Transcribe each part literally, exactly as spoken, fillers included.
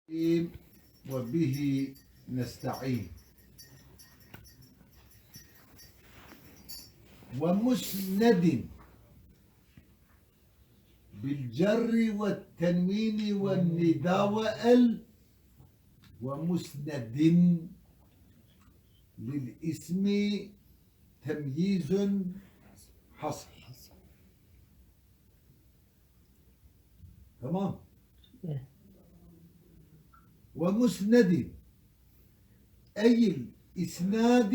وبه نستعين. ومسند بالجر والتنوين والندى وال، ومسند للاسم تمييز حصر. تمام. Evet. ومسند أي الإسناد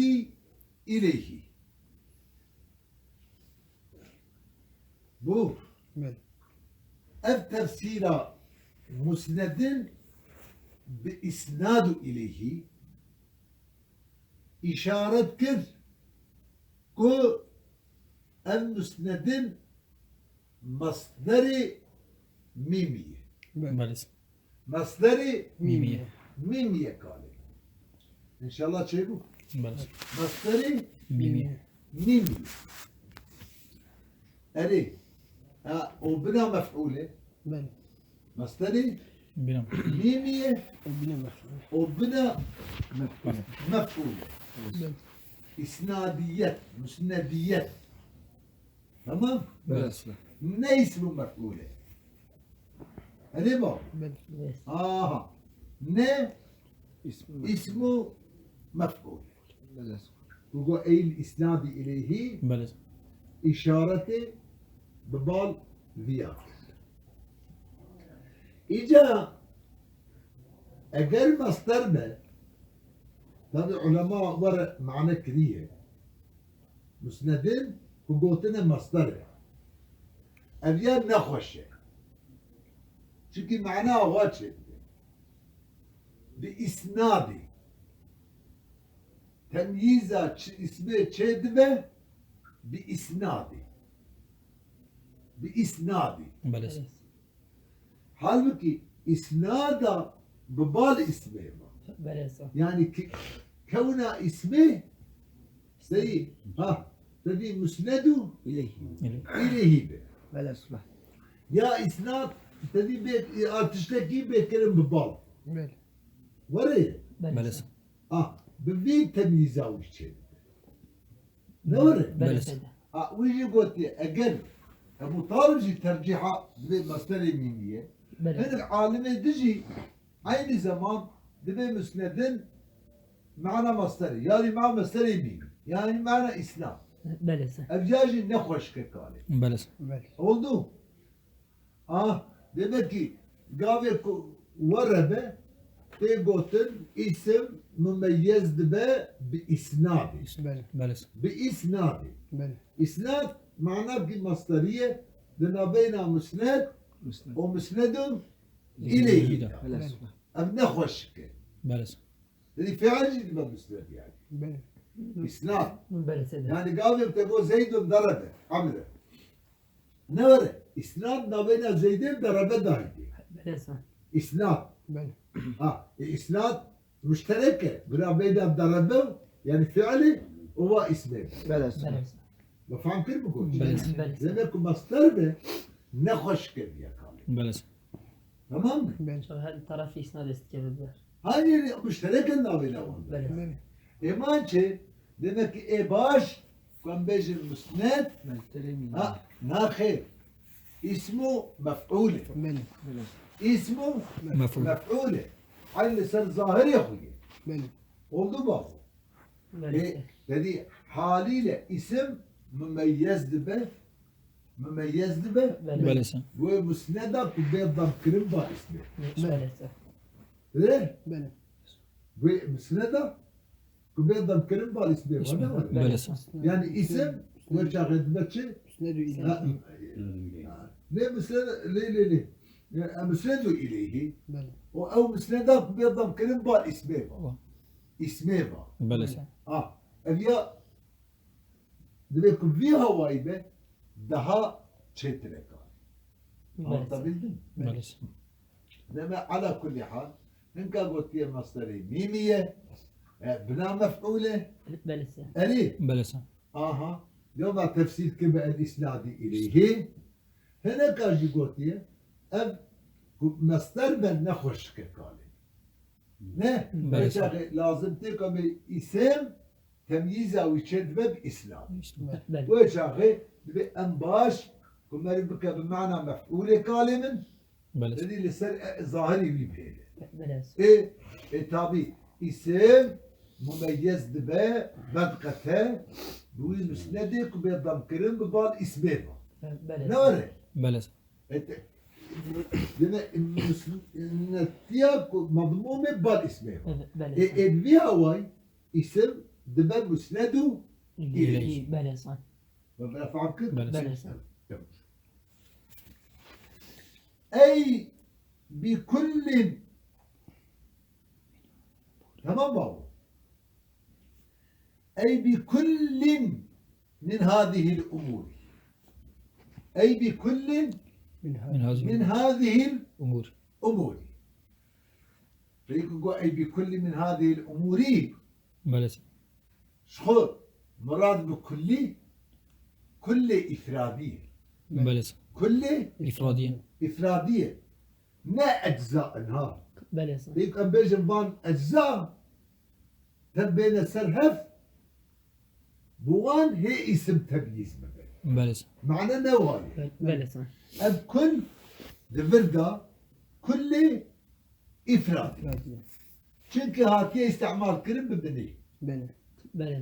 إليه. Bu. Evet. Ev tefsîra musnedin bi isnadu ileyhi îşaret kir ku ev musnedin masderê mîmî ye. Belê. Masderê mîmî ye. Mîmî ye kalê. İnşallah çêbû. Belê. Masderê mîmî ye. Mîmî. Erê. Ha, o bina mef'ûl e. Belê. Masderê bina mîmî ye. O bina mef'ûl. O bina mef'ûl. Mef'ûl. Belê. İsnadiyet, musnediyet. Tamam? Belê. Ne ismu mef'ûl e? Erê ba? Belê. Aha. Ne ismu mef'ûl. Belê. Ku go eyl isnadi ileyhi, belê, îşaretê bi bal viya. Îca eger masder be, tabi ulema were mane kiriye. Musnedin ku gotine masder e. Ev ya nexweş e. Çimkî mana awa çêdibe. Bi isnadê. Temyîza çi ismê çêdibe bi isnadê. Bi isnadê. Belê. Halbukî isnada bi bal ismê ma. Belê. Yani ki, kewna ismê seyî, ha, tedî musnedu ileyhi. İleyhi. İleyhi be. Belê. Ya isnad tedî bê, a tiştekî bê kirin bi bal. Belê. Were ye. Belê. Belê. Ah, bi vî temyîza wî çêdibe. Ne were? Belê. Belê. A, wî jî gotiye, eger Ebu Talib jî tercîha dibê masderê mîmî ye. Belê. Hinek alimê di jî eynî zeman dibê musnedin mana masderê. Yanî ma masderê mîmî. Yanî mana îsnad. Belê. Ev ya jî nexweşik e kalê. Belê. Belê. Oldu. Ah, demek ki gavê ku were be, tê gotin îsim mumeyyez dibe bi îsnadê. Belê. Belê. Bi îsnadê. Belê. Îsnad mana ki masderiye di nabeyna musned, musned, û musnedun ileyhi de. Belê. Ev nexweşik e. Belê. Tedî fiil jî dibe musned yani. Belê. Îsnad. Belê. Yani gavê te got Zeydun derebe, Amre. Ne were? Îsnad nabeyna Zeydê darebe dahî. Belê. Îsnad. Belê. Ha, e, îsnad muşterek e. Bira beyna darebe, yani fiilî, û va îsmê. Belê. Belê. Me fehm kir mi got? Belê. Belê. Demek ku masder be, nexweşik e viya kalê. Belê. Tamam mı? Belê. Her tarafî îsnad dest keve ber. Her yeri muşterek e nabeyna wan. Belê. Belê. Ê man çi? Demek ki ê baş, ku em bêjin musned, ha, naxêr. Îsmu mef'ûl e. Belê. Îsmu mef'ûl. Mef'ûl e. Eyn li ser zahirê xwe ye. Belê. Oldu babo. Belê. E, tedî halîle îsim mumeyyez dibe, mumeyyez dibe. Belê. Belê. Wê musneda ku bê damkirin ba îsmê. Belê. Belê. Wê musneda ku bê damkirin bal îsmê xwe ne were? Belê. Yani îsim wê çaxê dibe çi? Musnedu ileyhi. Ha, ha. Lê musned, lê, lê, lê. Yani, e, musnedu ileyhi. Belê. O ew musneda ku bê damkirin bal îsmê va. Îsmê va. Belê. Ah, ev ya Divê ku vî hawayî be, daha çêtir e karî. Belê. Anlatabildim? Belê. Deme ala kulli hal, hinka gotiye masderê mîmî ye, e, bina mef'ûl e. Belê. Erî. Belê. Aha. Ya ma tefsîr kibe el îsnadî ileyhi. Hineka jî gotiye, ev ku masder be nexweşik e kalê. Ne? Belê. Wê çaxê lazim tê ku em îsim temyîza wî çê dibe bi îsnad. Belê. Wê çaxê dibê em baş ku meriv bike bi mana mef'ûlê kalê min, Belê. Didî li ser, e, zahirî wî bihêle. Belê. Ê, ê, tabî, îsim mumeyyez dibe, bedqete, bi wî musnedê ku bê demkirin bi bal îsmê ve. Belê. Ne were? Belê. E, te, dime, musnediya ku medmûmê bal îsmê ve. Belê. Ê, ê, bi vî awayî îsim dibe musned û îleyhî. Belê. Me bira fehm kir? Belê. Belê. Tamam. Ey bi kullin. Tamam babo. Ey bi kullin min hazihil umuri. Ey bi kullin Min hazihil min hazihil umur. Umuri. Peki go ey bi kullin min hazihil umuri. Belê. Ji xwe mirad bi kullî, kullê îfradî ye. Belê. Kullê îfradî ye. Îfradî ye. Ne ecza in ha. Belê. Pêk em bêjin van ecza, te bêne ser hev, bi wan hê îsim temyîz bibe. Belê. Mane ne wa ye. Belê. Ev kul di vir de kullê îfradî. Çunke hatiye îstîmal kirin bi binê. Belê. Belê.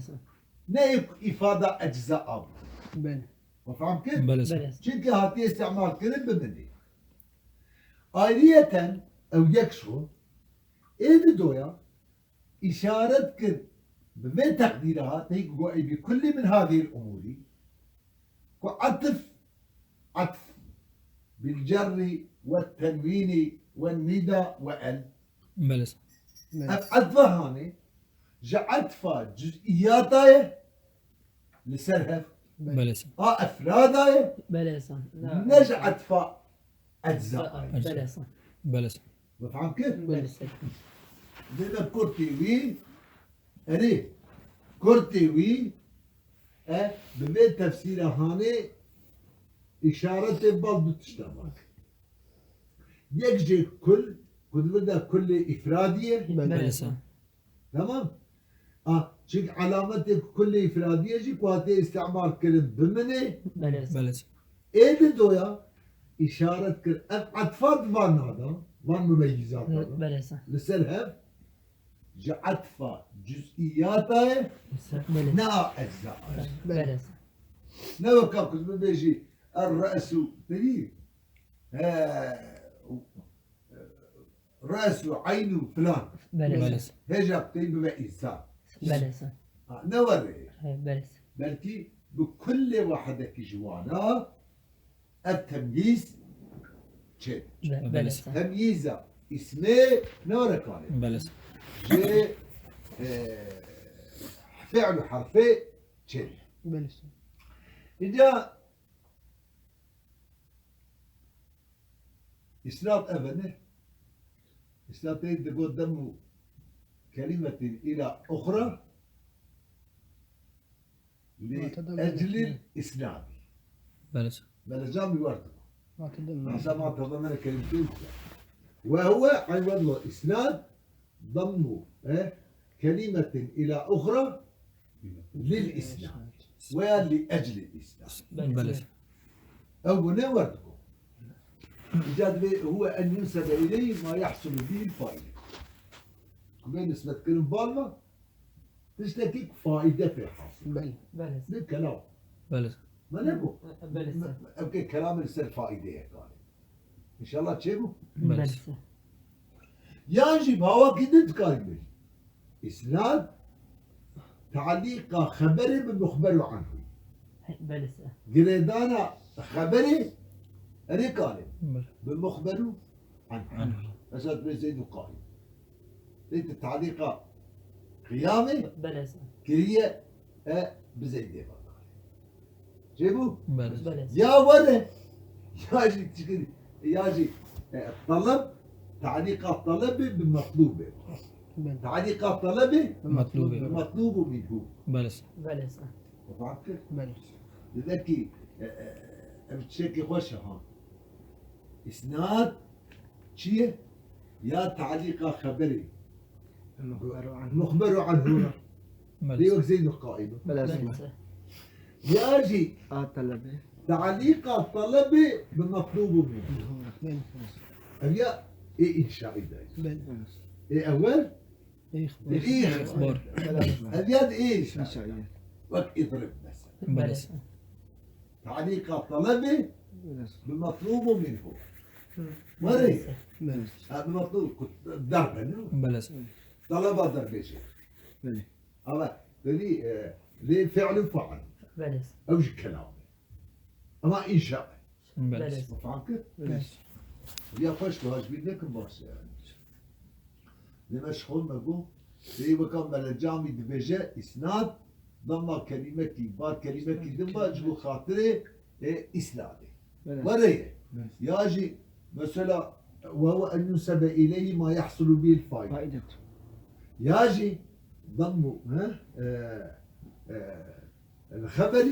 Ne yek îfada ecza ab. Belê. Me fehm kir? Belê. Belê. Çunke hatiye îstîmal kirin bi binê. Ayriyeten ew yek ji xwe ê di doya îşaret kir bi vê teqdîra ha, tey ku go ey bi kullî min hadîl umûrî, ku etf, etf bil cerrî we tenwînî we nîda we el. Belê. Ev etfa hanê ji etfa cuz'iyata ye li ser hev. Belê. A efrada ye. Belê. Ne ji etfa ecza. Belê. Belê. Me fehm kir? Belê. Dê me kurtê wî, erê, kurtê wî, e, bi vê tefsîra hanê îşaretê bal du tişta bak. Yek jê kul, ku di vir de kulê îfradî ye. Belê. Belê. Tamam? A, çik elametê kulê îfradî ye jî ku hatiye îstîmal kirin bi min ê. Belê. Belê. Ê di doya îşaret kir. Ev etfa di van nada, van mumeyyizata da. Belê. Li ser hev ji etfa cuz'iyata ye, Belê. Ne a ecza ye. Belê. Ne weka ku tu bibêjî er re'su teyî, he, re'su, eyn û filan. Belê. Belê. Hêja teyî bibe însan. Belê. Ha, ne were. He, belê. Belkî bi kulê wahidekî ji wana ev temyîz çê. Be-, belê. Temyîza îsmê ne were kalê. Belê. Ji, e, fi'l û herfê çê. Belê. Înca îsnad ev e ne. Îsnad tê digot demu kelimetîn îla uxra. Li eclil îsnadî. Belê. Belê, camî wer digo. Hasa ma tadamene kelimtê uxra. Ve huve eyvadlo îsnad dammu, e, kelimetin ila uxra lil îsnad. Veya li eclil îsnad. Belê. Ew bûne wer digo. Îca divê huve en yunsebe ileyhi ma yahsulu bihil faile. Ku bê nisbetkirin van ve, tiştekî ku faîde pê hasil. Belê. Belê. Li kelam. Belê. Me ne got? Belê. Me, me, ev ke kelamê li ser faîdeyê kar e. Înşallah çêbû? Belê. Belê. Yan jî bi hawakî din dikarî bêjî. Îsnad, te'lîqa xeberê bi muxberu anhu. Belê. Girêdana xeberê, erê kalê. Belê. Bi muxberu anhu. Anhu. Mesela tu bê Zeyd û Qaîm. Lê tu talîqa qiyamê Belê. Kiriye, e, bi Zeydê ve. Çêbû? Belê. Belê. Ya were, ya jî çikirî, ya jî, e, taleb, talîqa talebê bi metlûbê. Belê. Talîqa talebê Metlûbê. Bi metlûb û minhû. Belê. Belê. Belê. Didekî, e, e, ev çekî xweş e ha. Îsnad çi ye? Ya talîqa xeberê, المخبر عنه. المخبر عنه. Belê. Lê wek Zeyd û Qaîm. Belê. Belê. Ya jî A talebe. Te'lîqa talebe bi metlûb û mîn. Belê. Ev ya ê înşaî de. Belê. Ê ewel. Ê ixbar. Ê ixbar. Belê. Ev ya ê înşaî. Înşaî. Wek idrib mesela. Belê. Te'lîqa talebe Belê. Bi metlûb û mîn. Hı. Were. Belê. Ha, bi metlûb ku derbe ne? Belê. Taleba derbêje. Belê. Ama dedi, e, lê fi'l û fail. Belê. Ew jî kelam e. Ama înşa e. Belê. Belê. Feham kir? Belê. Ya xweş, tu haj bîr nekin baş e yani. Lê me ji xwe me got, lê weka Mele Camî dibêje, îsnad, dema kelîmekî, bar kelîmekî din ba, ji bo xatirê, e, îsnadê. Belê. Were ye. Belê. Ya jî, mesela, وهو أن ينسب إليه ما يحصل به الفائدة. Faidet. Ya jî, ضم، ها؟ E, e, الخبر،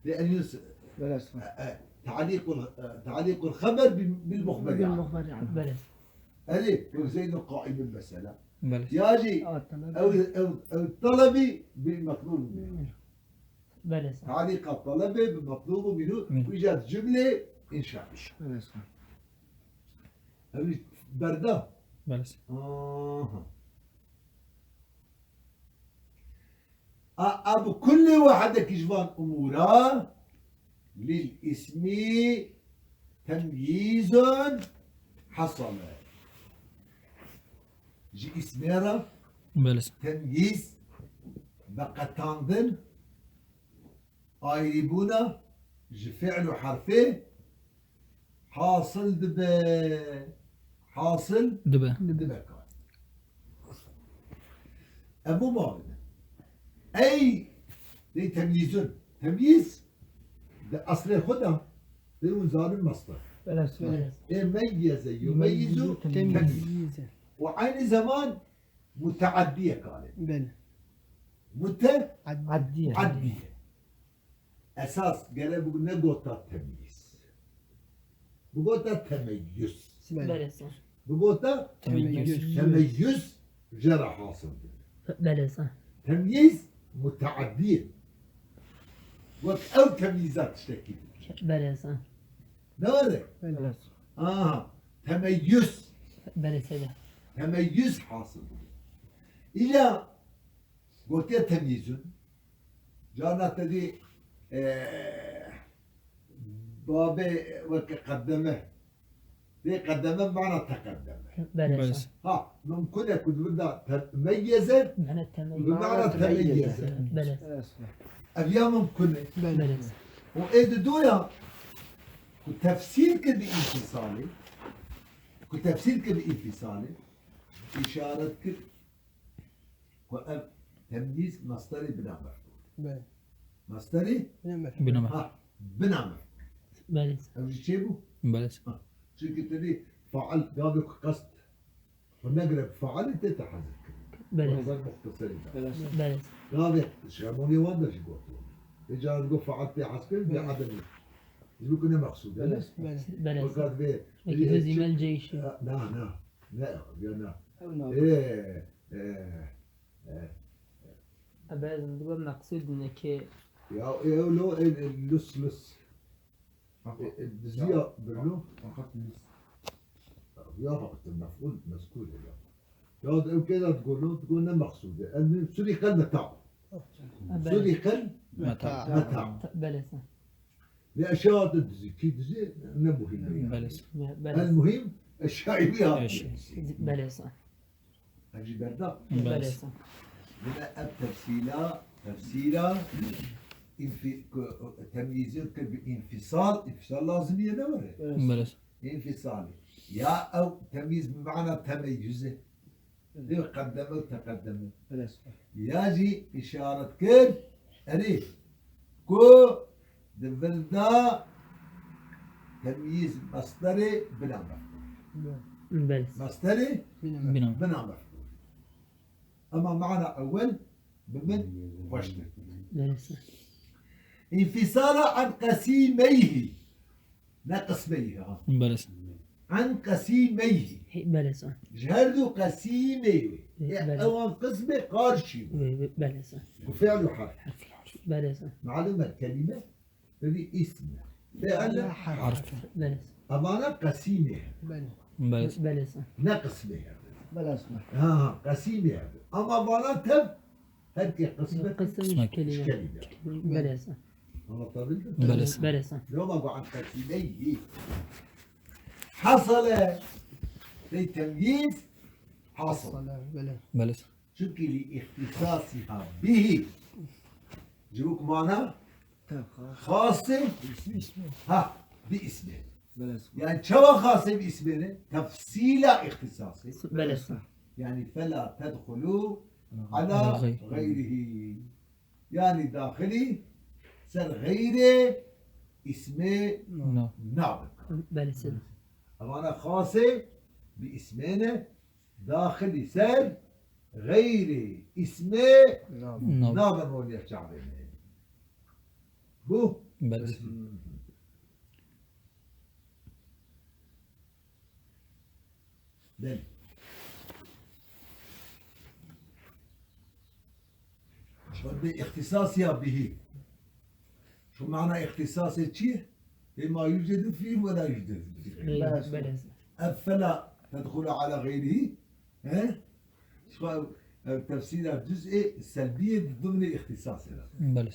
لأن ينس-، Belê. E, e, تعليق ال-، e, تعليق الخبر بال-، بالمخبر عنه. Belê. Erê, wek Zeydun qaimun mesela. Belê. Ya jî, A talebe. Ew, ew, ew talebî bi metlûb. Belê. Talîqa talebe bi metlûb û mînû. Mînû. Îca cumle înşa. Belê. Ew berda. Belê. Aha. A, a bi kulê wahedekî ji van umûra lil îsmî temyîzun hesale. Ji îsmê re Belê. Temyîz, veqetandin, ayrîbûna ji fi'l û herfê hasil dibe. Hasil Dibe. Dibe kar. Ev bu mavine. Ey, dey temyîzun. Temyîz, di eslê xwe de, dey hûn zanin mastar. Belê. Belê. Ê meyyeze, yumeyyizu, Yumeyyizu, temyîz. Temyîz. Û aynı zaman muteaddiye kare. Belê. Mute-, Ad-, Addiye. Addiye. Esas gere bu ne gota temyiz. Bu gota temeyyüz. Belê. Belê sir. Bu gota Temeyyüz. Temeyyüz jera hasıl. Belê sir. Temyiz muteaddiye. Wek ev temyizat tiştekî. Belê sir. Ne var? Belê sir. Aha. Temeyyüz. Belê sir. Temeyyüz hasıl. İlla gotiye temyizun. Cana te dî, e, babê weke qedeme. Dê qedeme mana teqedeme. Belê. Belê. Ha, mumkun e ku di vir de te-, meyyeze, Mana bi temeyyiz. Mana temeyyeze. Belê. Ev ya mumkun e. Belê. Û ê di doya ku tefsîr kir bi înfisalê, ku tefsîr kir bi înfisalê, îşaret kir ku ev temyîz mastarê bina mef'ûl. Belê. Mastarê Bina mef'ûl. Bina mef'ûl. Ha, bina mef'ûl. Belê. Ev jî çêbû? Belê. Ha. Çunke te dî fail gavê ku qest xwe negire bi failê tê te hezir kirin. Belê. Wek muxteserî de. Belê. Gavê şemonê wan de jî gotiye. Vê cara digot fail tê hez kirin, bê Belê. Edemî. Ji bo ku ne mexsûd e. Belê. Belê. Belê. Fakat vê Peki, hezîmel ceyşî. Na, na. Ne, ya na. Ew na. Ê, ê, ê. Ebez digo meqsûd neke. Ya, e, ew lo, e, e, lus, lus. E, e, diziya birno. Fakat lus. Ya, fakat mef'ul, mezkûr ya. Ya, ew keda digo lo, digo ne meqsûd e. El muhim, suriqel meta. Ebez. Suriqel Meta. Meta. Belê sir. Lê eşya de dizî, kî dizî, ne muhîm e yani. Belê. Belê. El muhîm, eşyayê wî hatiye Eşya. Dizî. Belê sir. Ev jî berda. Belê. Belê sir. Bile ev tefsîla, tefsîla, înfi-, ku, temyîzê kir bi înfisal, înfisal lazim ye ne were? Belê. Înfisal. Ya ew temyîz bi mana temeyyüz e. Lê qedeme û teqedeme. Belê. Ya jî îşaret kir, erê, ku di vir de temyîz mastarê bina mef'ûl. Belê. Mastarê Bina. Bina. Bina mef'ûl. Ema mana ewel bi min xweştir. Belê. Înfisala an qesîmeyhî. Ne qismeyhî, ha. Belê. An qesîmeyhî. Hê, belê san. Ji her du qesîmê wê. Hê, belê. Ewan qismê qarşî bû. Wê, wê, belê san. Ku fi'l û harf. Belê san. Malum e kelîme. Tevî îsm e. Fi'l e. Harf. Belê san. Evana qesîmê hebe. Belê. Belê. Belê san. Ne qismê hebe. Belê san. Ha, qesîmê hebe. Ama vana tev her ke qismet. Qism. Qismet. Kelîme. Kelîme. Belê san. Anlatabildim? Belê san. Belê san. Loma bu an qesîmeyhî. Hasale. Tey temyîz. Hasale. Belê. Belê san. Çünkü li ihtisasiha bihi. Ji wek mana xasê, ha, bi ismê. Belê san. Yani çawa xasê bi ismê ne? Tefsîla ihtisasê. Belê san. Yani fela tedxulu ala gayrihi. Yani daxilî ser xeyrê ismê nabin. Belê san. Evana xasê bi ismê ne. Daxilî ser xeyrê îsmê nabin. Nabin. Ronî ev çavê me. Bû? Belê. Belê. Şo bê îxtîsasiya bihî. Şu mana îxtîsasê çi ye? Ê ma yüzde fî ve la yüzde fî. Belê, belê. Ev fela tedxulu ala xeyrihî, he? Şu, e, tefsîra cüz'ê selbiyê di dimnê îxtîsasê de. Belê.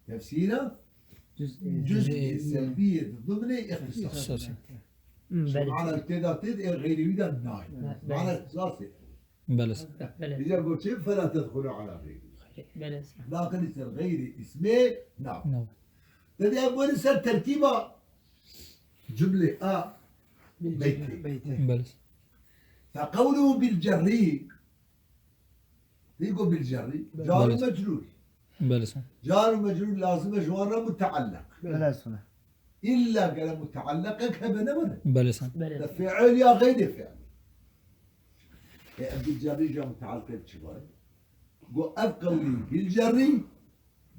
Tefsîra cüz'ê selbiyê di dimnê îxtîsasê de. Belê. Şu mana tê de tê de, ê xeyrî wî de nayê. Mana îxtîsasê. Belê. Belê. Îca goçê fela tedxulu ala xeyrî. Belê. Daxilî ser xeyrî îsmê nabin. Nabin. Tevî ev were ser terkîba cumlê a beytê. Belê. Fe qewluhu bil cerrî. Tê go bil cerrî. Belê. Car û mecrûr. Belê san. Car û mecrûr lazim e ji wan re mutealliq. Belê san. Îlla gere mutealliqek hebe ne were? Belê san. Belê. De fiil ya xeyrê fiil. E, ev bil cerrî ja mutealliqê çi were? Go ev qewlî bil cerrî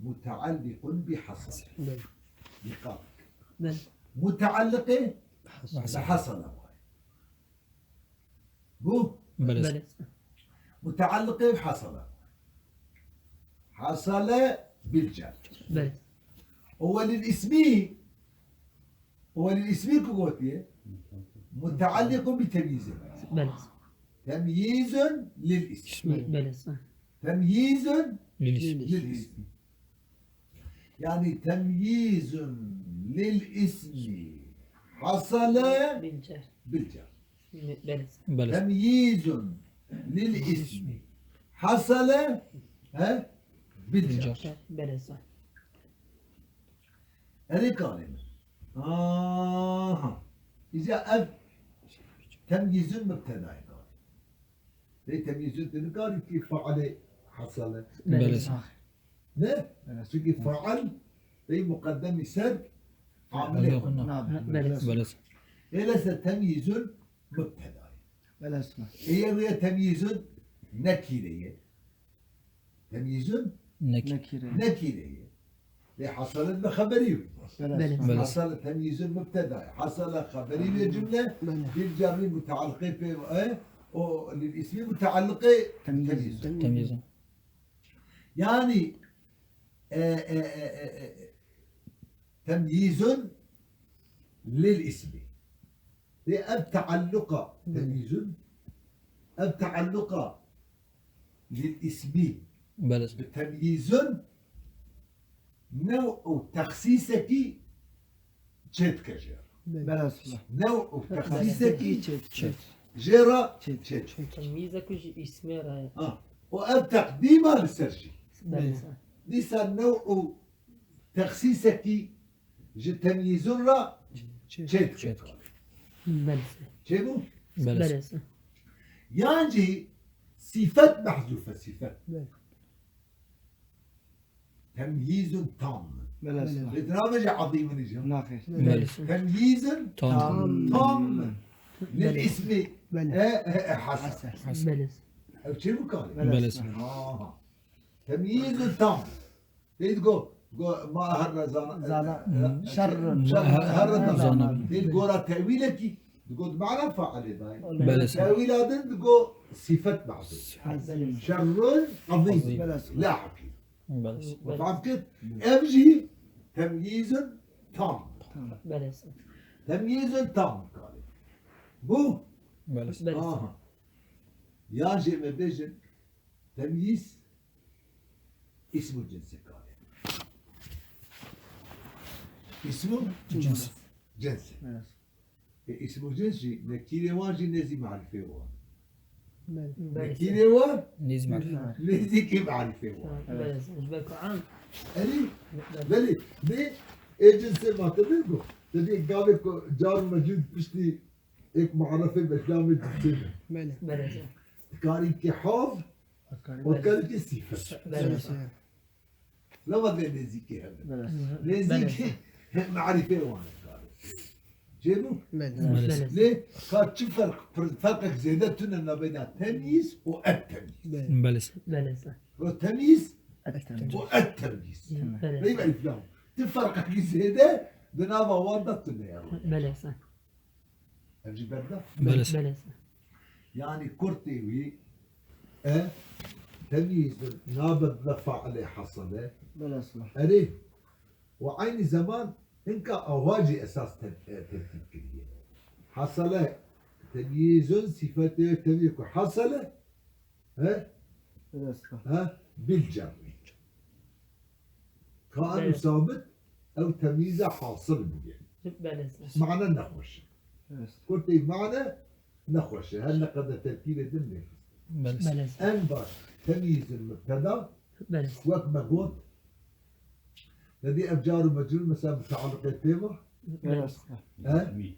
mutealliqun bi hasale. Belê. Dîqat. Belê. Mutealliqê bi hasale were. Bû? Belê. Belê. Mutealliqê bi hasale. Hasale bil cer. Belê. Û we lil ismî, û we lil ismî ku gotiye, mutealliqun bi temyîzê. Belê. Temyîzun lil ismî. Belê. Temyîzun lil ismî. Lil ismî. Yani temyîzun lil ismi hasale bil cer. Bil cer. Belê. Belê. Temyîzun lil ismi hasale, he, bil cer. Belê. Erê kalê min. Aha. Îca ev temyîzun mubtedayê kalê. Lê temyîzun tu nikarî kî failê hasale. Belê. Belê. Ne? Belê. Çünkü fail pey muqeddemî ser amilê xwe nabe. Belê. Belê. Êlese temyîzun mubtedayê. Belê. Ê yê wê temyîzun nekîreyê. Temyîzun nekîre. Nekîreyê. Lê hasalet bi xeberî. Belê. Belê. Hasalet temyîzun mubtedayê. Hasalet xeberî wê cumle. Belê. Bil cerrî mutealliqê pê, e, o lil ismi mutealliqê temyîzun. Temyîzun. Yani, e, e, temyîzun lil ismi. Lê ev tealluqa, belê, temyîzun, ev tealluqa lil ismi, belê, bi temyîzun, new û texsîsekî çêdike jê re. Belê. Belê. New û texsîsekî çêdike. Çêd. Jê re çêd. Çêd. Temyîzek jî îsmê re ye. Ha. Û ev teqdîma li ser jî. Belê. Dîsa new û texsîsekî ji temyîzun re çêdike. Çêdike. Belê. Çêbû? Belê. Belê. Yan jî sîfet mehzûf e, sîfet. Belê. Temyîzun tam. Belê. Lê tu nabêje ezîmun jî. Naxêr. Belê. Temyîzun tam. Tam. Lil ismi. Belê. E, e, e, hasan. Hasan. Belê. Ev çêbû kalê? Belê. Aha. Temyîzun tam. Pê digo, go, ma her re zana, zana, e, şerrun. Şerrun, her re zana. Zana. Pê gora tewîlekî, Digot mana failê dayê. Belê. Tewîla din digot sifet mahzûf. Şerrun azîm. Belê. La hepî. Belê. Ve fehm kir, ev jî temyîzun tam. Belê. Temyîzun tam karê. Bu? Belê. Aha. Ya jê me bêjin, temyîz îsmû cinsê karê. Îsmû cins. Cins. Evet. E, îsmû cins jî, nekîrê wan jî nêzî marîfê wan. Belê. Nekîrê wan Nêzî marîfê. Nêzîkî marîfê wan. Belê. Ji ber ku am. Erî, belê. Belê. Dê ê cinsê ma te bê ku, te dê gavê ku car û mecûd piştî êk muarefê beklamê cinsê me. Belê. Belê. Dikarî ki hal, û dikarî ki sîfet. Belê. Lewma vê nêzîkî hebe. Belê. Nêzîkî marîfê wan e karê. Çêbû? Belê. Belê. Lê ka çi ferq, fer-, ferqek zêde tune nabeyna temyîz û et temyîz. Belê. Belê. Belê. Ro temyîz û et temyîz. Belê. Bey belî filan. Ti ferqekî zêde di nava wan de tune ya. Belê. Ev jî berda? Belê. Belê. Yanî kurtê wî, e, temyîz nabe bi failê hasile. Belê. Erê, û eynî zeman hinka awa jî esas te-, e, tertîb kiriye. Hasile, temyîzun sifetê temyîz ku hasile, he? Belê. He? Bil cerrî. Ka eno sabit, ew temyîza hasil bûye. Belê. Mane nexweş e. Evet. Kurtê mane nexweş e. Her ne qede terkîbê din nêxist. Belê. Belê. En baş temyîzin mubteda, belê, wek me got, te dî ev car û mecrûr mesela mutaliqê pê ve. Belê. He?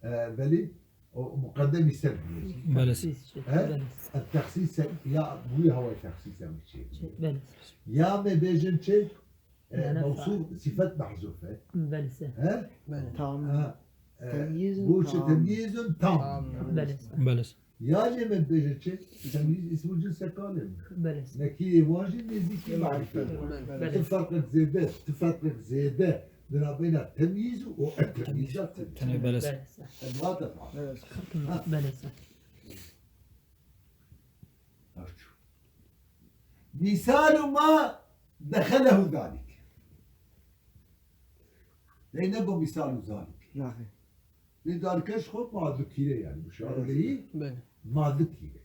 E, belê. O muqeddemî ser bûye. Belê. He? Belê. Ev texsîs ser, ya bûyî hawayê texsîs ew çê. Belê. Ya me bêjin çê? E, yani mewsûf sifet mehzûf e. Belê. He? Belê. Tam. Ha. E, temyîzun bu çi tam. Temyîzun tam. Tam. Belê. Belê. Ya jê me bêjin çi? Temyîz îsmû cins e kalê mi? Belê. Nekîrê wan jî nêzîkî marîfê. Belê. Belê. Tu ferqek zêde, tu ferqek zêde. Di navbeyna temyîz û et temyîza tune. Tenê belê. Belê. Ev wate fa. Belê. Ha. Belê. Ev çû. Mîsalu ma dexelehu zalik. Lê ne bo mîsalu zalik. Naxê. Lê zalike ji xwe mazukîre yani. Bu şiar lehî. Belê. Mazukîre.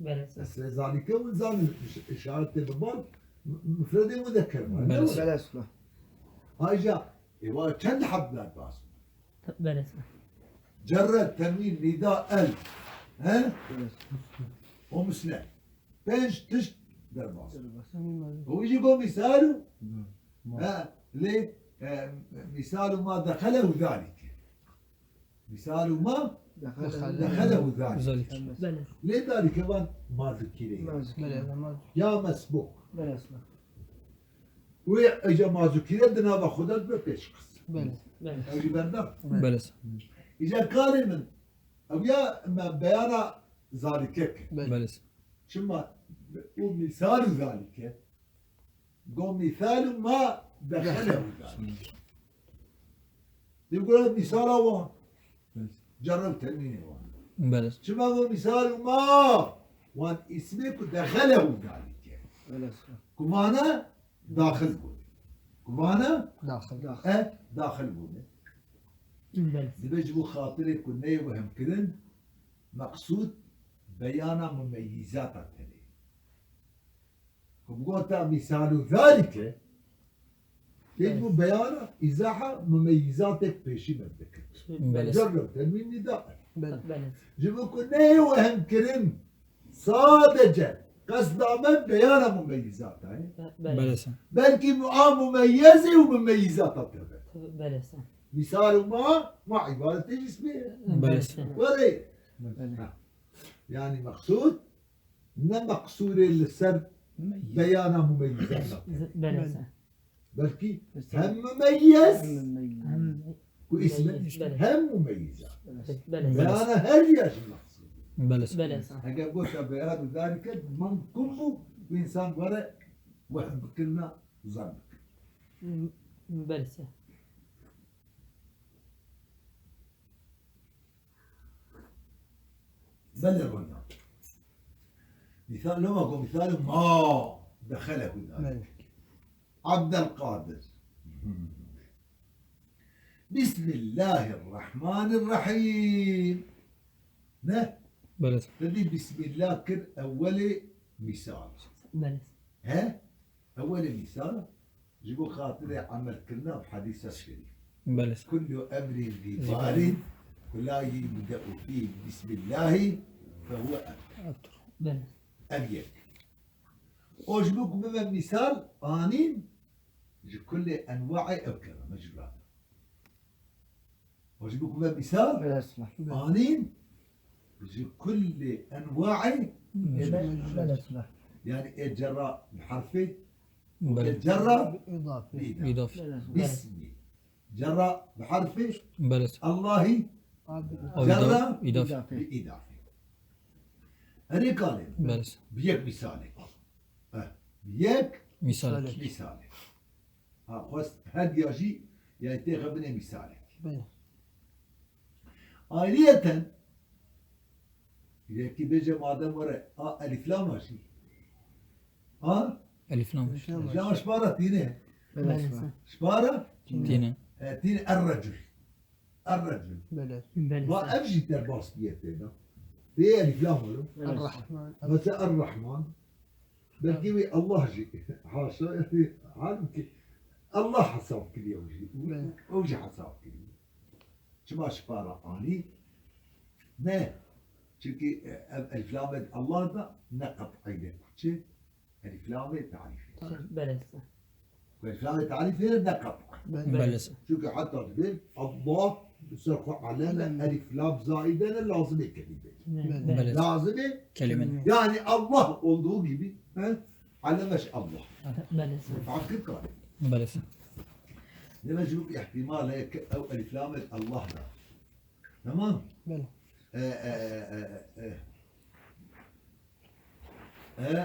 Belê. Ez zalike hûn zanin, iş-, işaretê bi bal, m-, mufredê muzekker var. Belê. Belê. Ayrıca, e, var çend heb derbas. Belê. Cerre, tenwîn, nida, el. He? Belê. O misne. Pênc tişt derbas. Derbas. O jî go mîsal û. Belê. He, lê, e, mîsal û ma dexele û zalike. Mîsal û ma dexele û zalike. Zalike. Belê. Lê zalike van mazukîre ye. Mazukîre. Belê, mazukîre. Ya mesbûk. Belê. Wê eja mazukîre di nava xwe de dibe pêşqis. Belê. Belê. Ew jî berda. Belê. Îja karê min, ew ya me beyana zalike kir. Belê. Belê. Çima û mîsal û zalike. Go mîsal û ma dexele û zalike. Dê gure mîsala wan. Cerre û tenwînê wan. Belê. Çima go mîsal û ma wan îsmê ku dexele û zalike. Belê. Ku vana daxil bûne. Ku vana daxil. E, daxil bûne. Belê. Dibe ji bo xatirê ku neyê wehemkirin, meqsûd beyana mumeyîzata tenê. Ku bigota mîsal û zalike, pêk bû beyana, îzaha mumeyîzatek pêşî me dikir. Belê. Cerre û tenwîn nida. Belê. Belê. Ji bo ku neyê wehemkirin, sadece qesda me beyana mumeyîzata ye. Belê. Belê. Belkî mu-, a mumeyezê û mumeyîzata tebe. Belê. Mîsal û ma, ma îbaretê ji îsmê ye. Belê. Were. Belê. Ha. Yani meqsûd, ne meqsûrê li ser beyana mumeyîzata. Belê. Belkî hem mumeyyiz, hem mumeyyiz. Hem ku îsm e, belê, hem mumeyyiz. Belê. Beyana her ya jî meqsûr. Belê. Belê. Eger gota beyan û zalike, mumkin bû, bu însan were wehm bikirina, zan bikir. Belê. Belê, ronya. Misal, loma ku misal ma dexele hûna. Belê. Abdelkadir. Bismillahirrahmanirrahîm. Ne? Belê. Te dî Bismillah kir ewwelê misal. Belê. He? Ewwelê misal ji bo xatirê emelkirina bi hedîsa şerîf. Belê. Kullu emrin zî balin, la yubde'u fî bismillahî fehuwe ebter. Ebter. Belê. Ev yek. O ji bo ku bibe misal, anîn ji kulê enwaê ew kereme ji wila de. O ji bo ku bibe misal, Belê. Anîn ji kulê enwaê Belê. Belê. Yani ê cerra bi herfê, Belê. Ê cerra bi îdafê. Belê. Bismî. Cerra bi herfê Belê. Allahî. Abi. Abi Cerra da-, îdafê. Bi îdafê. Erê kalê. Belê. Bi yek misalek. Eh, bi yek Misalek. Misalek. Ha, xwest her diya jî, yani têxe binê misalek. Belê. Ayrıyeten, yekî bêje madem were, a elîflama jî. A? Elîflam. Elîflam. Elîflama ji para tîne. Belê. Belê. Ji para? Tîne. E, tîne er-recul. Er-recul. Belê. Belê. Va ev jî derbas bûye têna. Tê elîflam wilo. Belê. Er-Rahman. Mesela er-Rahman. Belkî wî Allah jî haşa, halbuki Allah hesab kiriye ew jî. Belê. Ew jî hesab kiriye. Çima ji para anî? Ne. Çünkü, e, ev elflamê Allah da ne qet'î de ku çi? Elflamê tarîfê. Belê. Ku elflamê tarîfê ne qet'î. Belê. Belê. Çünkü heta dibê Allah ser xwe aleme Belê. Elflam zaîde ne lazimê kelîmê. Belê. Belê. Lazimê Kelime. Yani Allah olduğu gibi, he? Alemeş Allah. Belê. Farkı kare. Belê. Demek ki bu ihtimal heye ki ew elflamê Allah da. Tamam? Belê. E, e, e, e, e. E, e,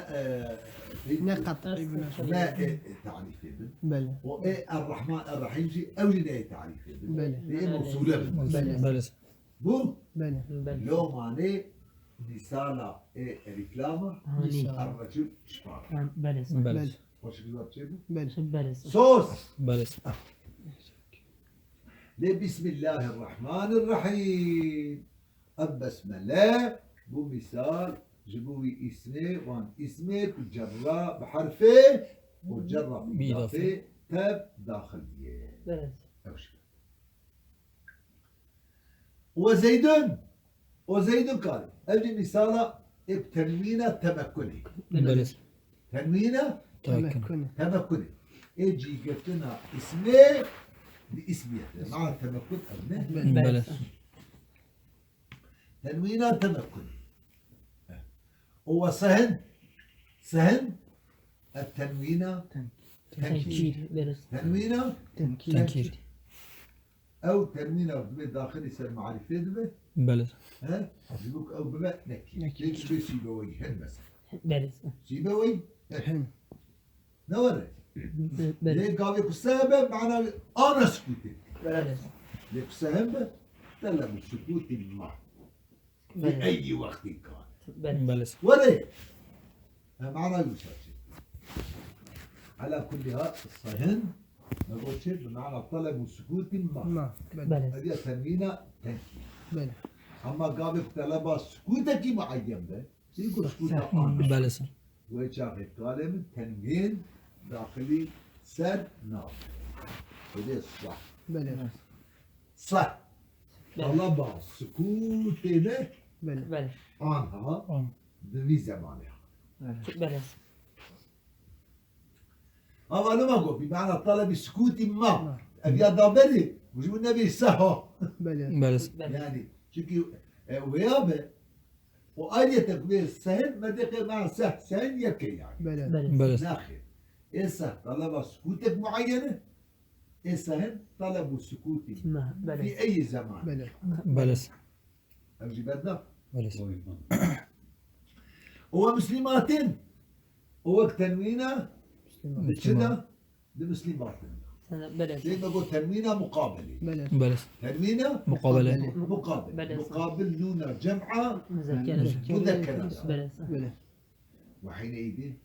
Ne qet'î bûne. Ne, e, e, tarîfê bin. Belê. O, e, Er-Rahman Er-Rahîm jî, ew jî ne tarîfê bin. Belê. E, mevsûle bin. Belê. Belê. Bu? Belê. Belê. Lomanê misala, e, elîflama, Anî. Er-Recul şpar. Belê. Belê. Belê. Hoş bir cevap şey bu. Belê. Belê. Sos. Belê. Lê Bismillahirrahmanirrahîm. Ev besmele, bu misal, ji bo wî îsmê, wan îsmê ku cerra bi herfê û cerra bi Bi îdafê. Îdafê tev daxil bûye. Belê. Ew şikar. Ve Zeydun. O Zeydun kar. Ev jî misala ê bi tenwîna temekkunê. Belê. Tenwîna Temekkun. Temekkun. Temekkun. Ê cîgirtina ismê bi ismiyete. Mana temekkun ev ne? Belê. Belê. Tenwîna temekkun. O ve sehn. Sehn. Ev tenwîna Ten-, tenkîr. Tenkîr, belê. Tenwîna Tenkîr. Tenkîr. Ew tenwîna divê daxilî ser marîfê dibe. Belê. He? Ji bo ku ew bibe nekîr. Nekîr. Tê dibe Sîbeweyî hin mesela. Belê. Sîbeweyî hin. Hin. Ne were? Be-, belê. Lê gavê ku se be, mana ana sukûtê. Belê. Lê ku se hin be, teleb û sukûtî ma. Fi Belê. Eyyi wextî kan. Belê. Belê. Were. Em ana wisa çi? Ala kulli hal, sehn, me got çi? Bi mana taleb û sukûtî ma. Ma, belê. Belê. Ev ya tenwîna tenkî. Belê. Ama gavê ku taleba sukûtekî muayyen be, çi ku sukûta Seh. An. Belê, seh. Wê çaxê kalê min tenwîn daxilî ser nav. Hûdê sah. Belê. Sah. Belê. Taleba sukûtê ne Belê. Belê. Anha An. Di vî zemanê. Belê. Ava loma got, bi mana talebî sukûtî ma. Ma. Ev ya da berê, ji min nebê seha. Belê. Belê. Belê. Yani, çünkü, e, wêya be, o ayrıyete ku bê sehn, me dê qê ma seh, sehn yeke yani. Belê. Belê. Belê. Naxê. Ê seh, taleba sukûtek muayyene, ê sehn, talebu sukûtî. Ma, belê. Fi eyyi zaman. Belê. Belê. Ev jî berda. Belê. Oy, man. O ve muslimatin. O wek tenwîna Muslimat. Di çi de? Di muslimatin. Belê. Lê me got tenwîna muqabelê. Belê. Belê. Tenwîna Muqabele. Muqabele. Belê. Muqabil nûna cem'a Muzekkere. Muzekkere. Belê. Ve hîne îdî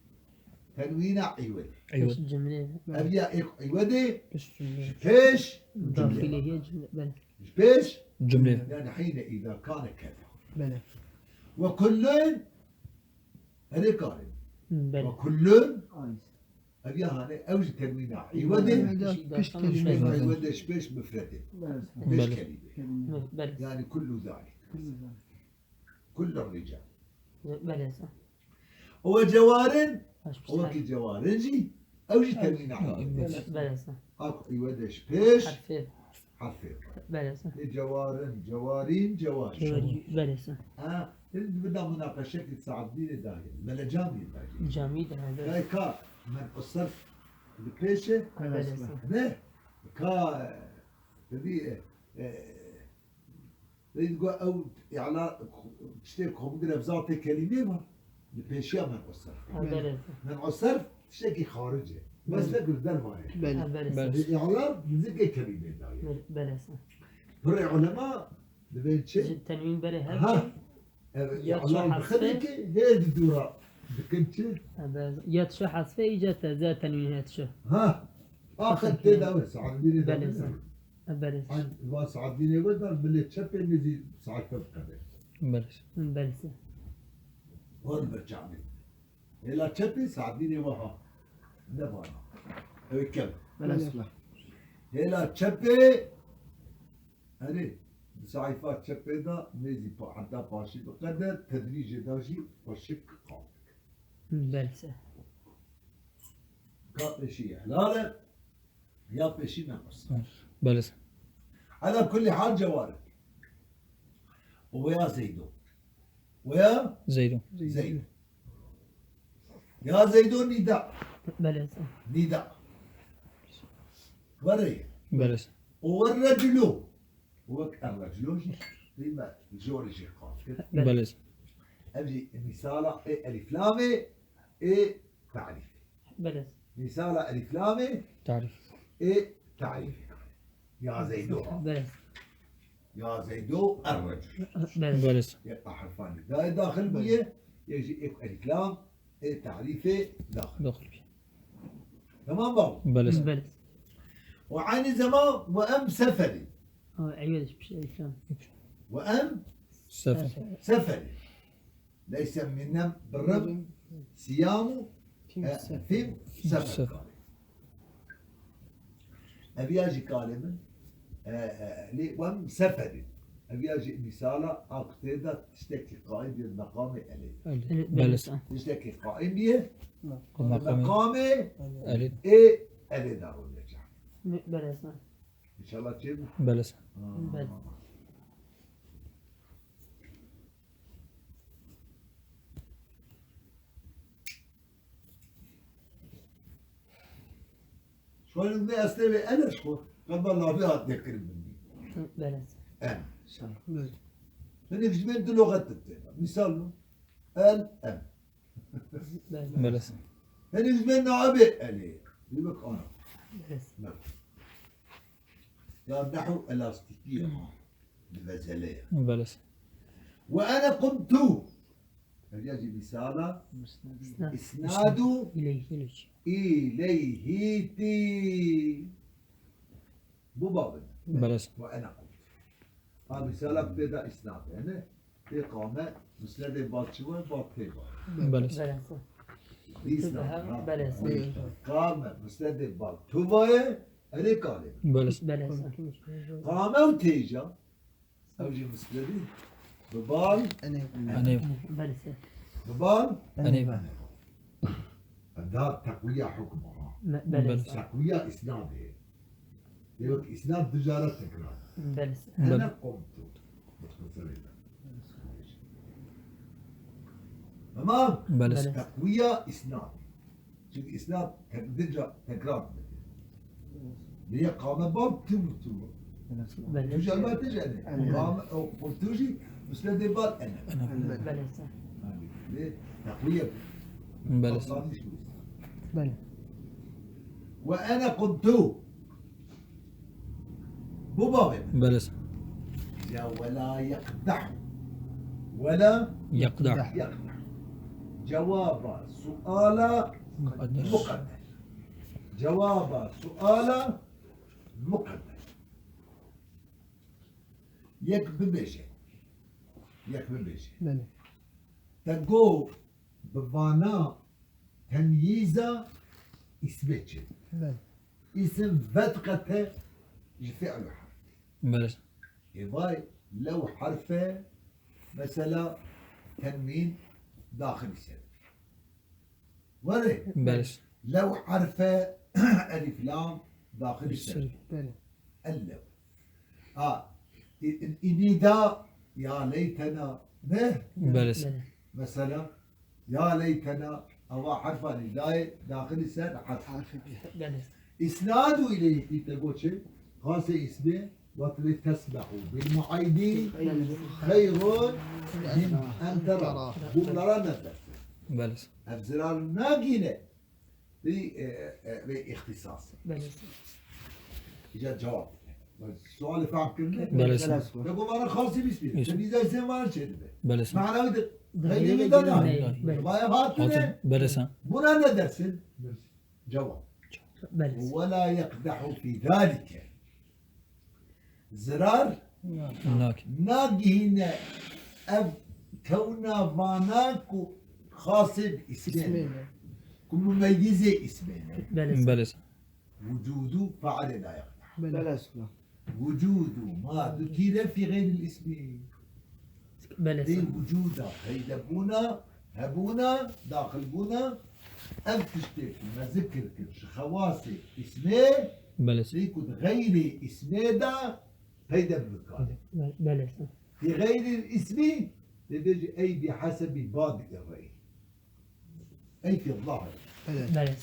tenwîna îwedê. Îwed. Pêş cumlê. Ev ya êk îwedê Pêş cumlê. Ji pêş Dahilê cumlê. Ye cumlê. Belê. Ji pêş Cumlê. Yani hîne îda kane keda. Belê. Ve kullun Erê karê. Belê. Ve kullun Ev ya hane, ew jî tenwîna îwedê. Pişt Pişt kelîme. Pişt kelîme. Îwedê ji pêş mifredê. Belê. Pêş Belê. Kelîme. Belê. Yani kullu zalik. Kullu zalik. Kullu rical. Belê. O ve cewarin, Baş o pişt. Wekî cewarin jî, ew jî tenwîna îwedê. Belê. Ak îwedê ji pêş. Harfê. Harfê. Belê. Lê cewarin, cewarîn, cewarî. Cewarî, belê. Ha, hil di vida munaqeşekî Saadbînê dayê. Mele camî dayê. Camî de, belê. Dayê ka men o serf li pêşe. Belê. Ne? Ka, e, dibî, e, e, dayê digo ew îla, tiştê ku bigire bi zatê kelîmê var. Li pêşiya men o serf. Ha, belê. Men o serf tiştekî xaric e. Belê. Meslek li derva ye. Belê. Ha, belê. Belê. Lê îlan nizikê kelîmê dayê. Belê. Pirê ulema dibên çi? Ji tenwîn berê her Ha. Çi? Ev Ya îlan çi bi xedê hasbe? Ki hê di dûra dikin çi? Ha, belê. Ya çi hasbe îca teze tenwîn her çi? Ha. Axir tê de wê saetbînê de Belê. Belê. Ay, va saetbînê wê de milê çepê nêzî sayfe biqede. Belê. Belê. Hol berçavê. Hêla çepê saetbînê we ha. Ne vana. Ew kem. Belê. Hêla çepê, erê, bi sayfa çepê de nêzî pa, heta paşî biqede, tedrîcê de jî xweşik qal dike. Belê. Ka pêşî helal e, ya pêşî ne qirsa. Belê. Ala kulli hal cewar e. Û ya Zeydo. Û ya Zeydo. Zeydo. Ya Zeydo nîda. Belê. Nîda. Were. Belê. Û wer reculu. Wek er-reculu jî, qîme jorê jî qal kir. Belê. Belê. Ev jî mîsala ê elîflamê ê tarîfê. Belê. Mîsala elîflamê Tarîf. Ê tarîfê. Ya Zeydo. Belê. Ya Zeydo er-recul. Belê. Belê. Yek a herfanê dayê daxil bûye, yek jî ê elîflam ê tarîfê daxil. Daxil bûye. Tamam babo. Belê. Belê. Û aynî zeman ve em seferî. Ha, eyved, pişt elîflam. Ve em Sefer. Seferî. Leyse minem birrim siyamu Tim e, sefer. Tim Sefer. Sefer. Ev ya jî karê min, e, e, lê wem seferî. Ev ya jî mîsala a ku tê de tiştekî qaîm bi meqamê elê. Elê. Belê. Belê. Tiştekî qaîm biye. Bi meqamê Elê. Ê elê de rûnê çar. Belê. İnşallah çê bû. Belê. Ha. Belê. Şoyun ne estê ve en eşko. Qeba lavi hat dekirin bindi. Belê. En. Belê. Hinek ji ben du loxet tê. Misal no. El, en. Belê. Belê. Hinek ji ben nabe elê. Dibek ana. Belê. Bak. Ya nehu elastîkî ye ha. Di vezele ye. Belê. Ve ene qumtu. Ev ya jî mîsala Musnad. Isnadu İleyhi. İleyhi tî. Bu babin. Belê. Ve ene qumtu. Ha mîsala pê de isnad yani. Tê qame, musnedê bal çi we, bal tê var. Belê. Belê. Dîsna, Belê. Ha, qame, musnedê bal tu vaye, erê kalê. Belê. Belê. Qame û têja, ew jî musnedî, bi bal, Enê. Enê. Belê. Bi bal, Enê. Enê. Ev da teqwiya hukm a. Me-, belê. Belê. Teqwiya isnadê. Lê wek isnad du cara tekrar. Belê. Belê. Ene qumtu. Muxtasarê de. Tamam? Belê. Belê. Teqwiya isnadê. Çünkü isnad tek-, du ca tekrar dike. Lê ya qame bab tu tu. Belê. Tu ca ma tu ca ne. Belê. Qame, o, o tu jî musnedê bal ene. Ene. Belê. Belê. Lê teqwiye. Belê. Belê. Ve ene qumtu. Bu bavê min. Belê. Ya wela yekdehu. Wela yekdehu. Cevaba suala mukadder. Cevaba suala mukadder. Yek bibêje. Yek bibêje. Belê. Te got bi vana temyîza îsmê çi? Belê. Îsim vediqete ji fi'l û herf. Belê. Ê vay, lew herfe, mesela tenwîn daxilî ser. Were. Belê. Lew herfe elif lam daxilî ser. Belê. Ellew. Ha, i-, i-, nîda ya leytena ne? Belê. Mesela, ya leytena, ava herfa nîdayê daxilî ser herf. Belê. Îsnadu îleyhî te got çi? Xasê îsmê, vatibê tesbehu bil muaydi xeyrun min en tera. Bunlara ne dersin? Belê. Ev zirar nagîne. Vê, e, e, vê îxtîsas. Belê. Îca cevap. Sualê fehm kirine? Belê. Te got vana xasî bîst bîst. Te bîza sen vana çê dibe. Belê. Manawi de. Xeyrî de na. Belê. Vaya hatine. Belê. Buna ne dersin? Cevap. Belê. Ve la yekdehu fî zalike. Zirar nagihîne ev kewna vana ku xasê bi îsmê ne. Ku mumeyyizê îsmê ne. Belê. Belê. Wucudu failê la yekdehu. Belê. Belê. Wucudu ma dukire fî xeyril îsmî. Belê. Ê wucuda, peydebûna, hebûna, daxilbûna, ev tiştê ku me zikir kir ji xewasê îsmê, Belê. Ê ku di xeyrê îsmê de peyde bikare. Belê. Fî xeyril îsmî, dê bêjî ey bî hesebî bad î rey. Ey fî zahir. Belê. Belê.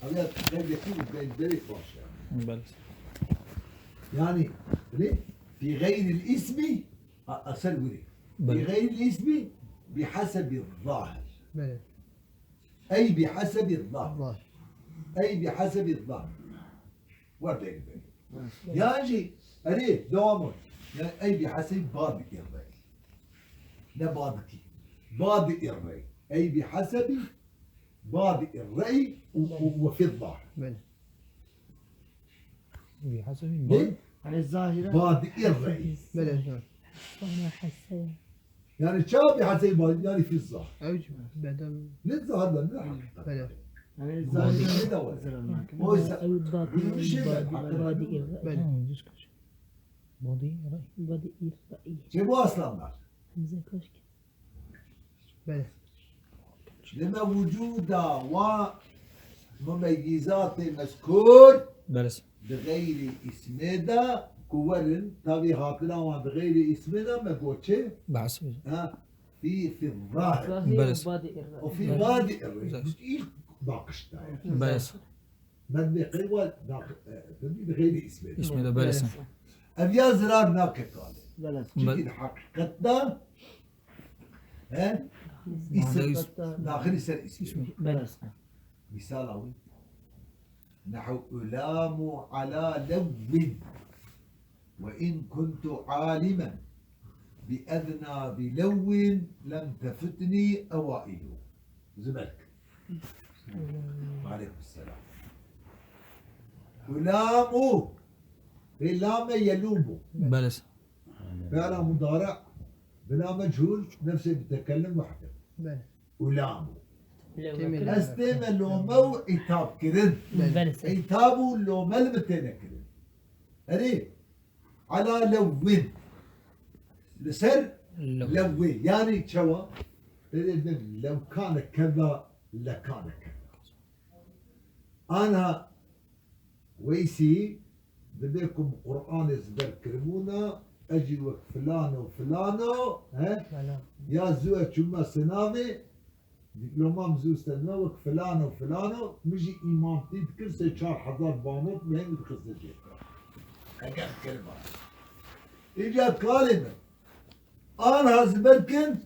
Ev ya xeyrê xwe û bel-, belê baş yani. Belê. Yani, ne? Fî xeyril îsmî, a-, eser wiri. Belê. Fî xeyril îsmî, bi hesebî zahir. Belê. Ey bi hesebî zahir. Zahir. Ey bi hesebî zahir. Werdeyî be. Yan jî, erê, dewam ol. Yani ey bi hesebî bad î rey. Ne badikî. Bad î rey. Ey bi hesebî bad î rey û, û, û fî zahir. Belê. Bi hesebî Ne? Bad. Yani zahire. Bad î rey. Belê. Bana hesebî. Yani çawa bi hesebî bad, yani fî zahir. Ew jî bedel. Ne zahir de, ne hakikat. Belê. Yani Bad. Zahire. Ne de var. Zirar nake. Oysa Ew bad. Gülmüş şeyler, Bad. Hakkında Bad. Belê. Ha, düz kaç. Bad î rey. Bad î rey. Çê bu aslanlar. Hemze kaşk. Belê. Leme wucuda wa mumeyyizatê mezkur Belê. Di xeyrî îsmê de ku werin, tavî hatina wan di xeyrî îsmê de me got çi? Behs bêje. Ha, fî, fî zahir. Zahir Belê. Bad î rey. O fî Belê. Bad î rey. Belê. Îlk bakışta yani. Belê. Bad î rey wa da, e, di xeyrî îsmê de. Îsmê de belê. Belê. Ev ya zirar nake kalê. Belê. Çünkü Belê. Hakikatta He? Îsim. Daxilî ser îsmî. Belê. Misala wî. Nehu ulamu ala lewwin. Ve in kuntu alimen bi edna bi lewwin lem tefutni ewailu. Ziberk. Aleyhisselam. Ulamu. Vê lame yelumu. Belê. Fi'la mudari bila mechûl, nefsê mutekellim wehde. Belê. Ulamu. Têmê Ez tême lome û îtab kirin. Belê. Belê. Îtab û lome li min têne kirin. Erê, ala lewwin. Li ser Lew. Lewwê. Yani çawa? Tê de bim, lew kane keza, le kane keza. Ana Weysî, dibê ku bi Qur'anê ziber kiribûna, ez jî wek filan û filan o, he? Filan. Ya zû ez çûme sinavê, dîplomam zû stendime wek filan û filan o, min jî îmamtî dikir, sê çar hezar banot bi hêvî dixiste cêbê. Eger kiribana. Îca kalê min. Anha ziber kin,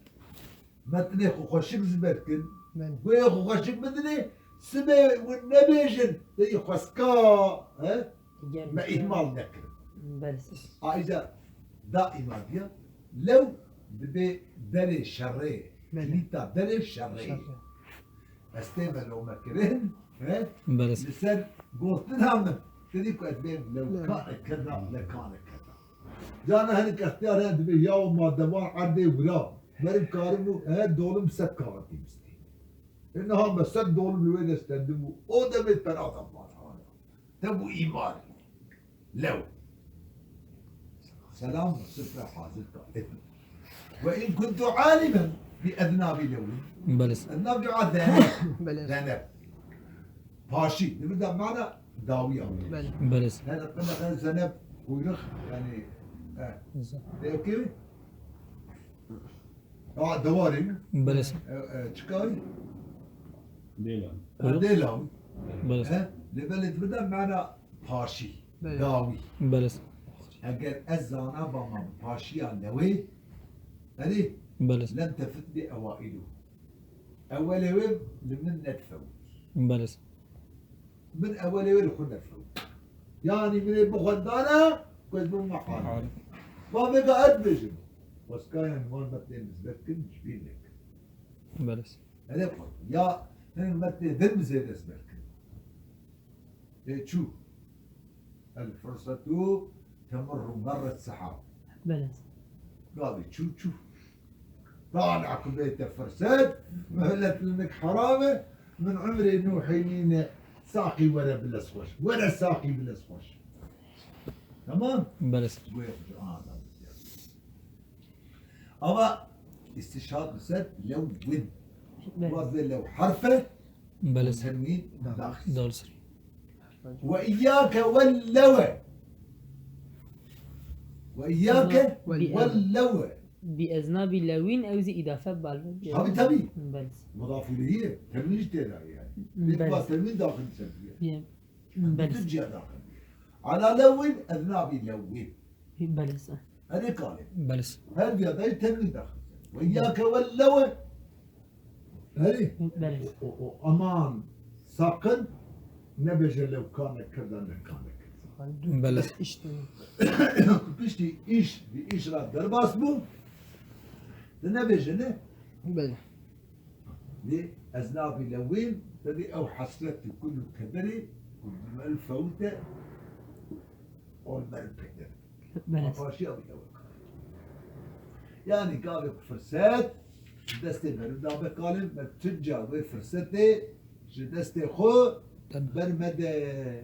metnê xwe xweşik ziber kin. Belê. Goyê xwe xweşik bidinê, sibê win nebêjin, te yî xweska, he? Gel Me gel. Îhmal nekirin. Belê. Ayrıca daima diye lew dibe derê şerê, Belê. Kilîta derê şerê. Şerê. Ez tê velomekirin, he? Belê. Li ser gotina min, te dî ku ez bêm lew Belê. Kane keda, le kane keda. Cana hinek extiyar heye dibe ya ma devan erdê wira. Berim karim û, he, dolim sed kaxetî bistî. E, niha me sed dolim li wê de stendibû. O demê pera da mal hala. Te bû îmar. Lew. Selam, sifre hazir ka. Ve in kuntu alimen bi edna bi lewin. Belê. Edna bi a zeneb. Belê. Zeneb. Paşî. Li vir de mana dawiya. Belê. Belê. Zeneb, zeneb, zeneb, kuyruk, yani, e. Güzel. Peki? Ha, dewarê mi? Belê. E, e, çikayî? Dêlan. Ha, dêlan. Belê. He? Lê belê dibide mana paşî, Belê. Dawî. Belê. Eger ez zana bama paşiya lewê, erê, Belê. Lem tefit bi ewailu. Ewelê wê li min nedfewt. Belê. Min ewelê wê li xwe nefewt. Yanî min ê bixwendana, ku ez bim meqal. Meqal. Bavêga ez dibêjim. Weskaya min van metnê min zêde kin, ji bîr nekin. Belê. Erê xwe. Ya hin metnê din min zêde zêde kin. Ê çû. El fursetu temurru merret sehab. Belê. Gavê çû çû. Tala ku bête firset, mihlet li nik heram e, min umrê Nuhê nîne, saqî were bilez xweş. Were saqî bilez xweş. Tamam? Belê. Goya xwe ana da. Ama istişhad bi ser lew win. Belê. Wa bi lew harfe, Belê. Tenwîn daxil. Doğru. Ve iyyake ve lewe. Ve iyyake Bi- ve lewe. Bi ezna bi lewîn ew zî îdafe bal. Tabii, tabii. Belê. Mudaf ileyhi ye. Tenwîn jî tê de yani. Belê. Lê ba tenwîn daxil ser diye. Ye. Belê. Bütün ciya daxil diye. Ala lewin ezna bi lewin. Belê. Her kalê. Belê. Her diya da tenwîn daxil. Ve iyyake ve lewe. Herî? Belê. O, o, o, aman, sakın nebêje lew kane keda, ne kane keda. Belê. Piştî iş, bi iş ra derbas bû. Te nebêje ne? Belê. Lê ez nabî lewîn, te dî ew hesret û kul û kederê, ku el fewte, ol ber peyde. Belê. Paşiya wî ew e. Yanî gavê ku firset ji destê me re dabe kalê, me tu ca wê firsetê ji destê xwe bermede.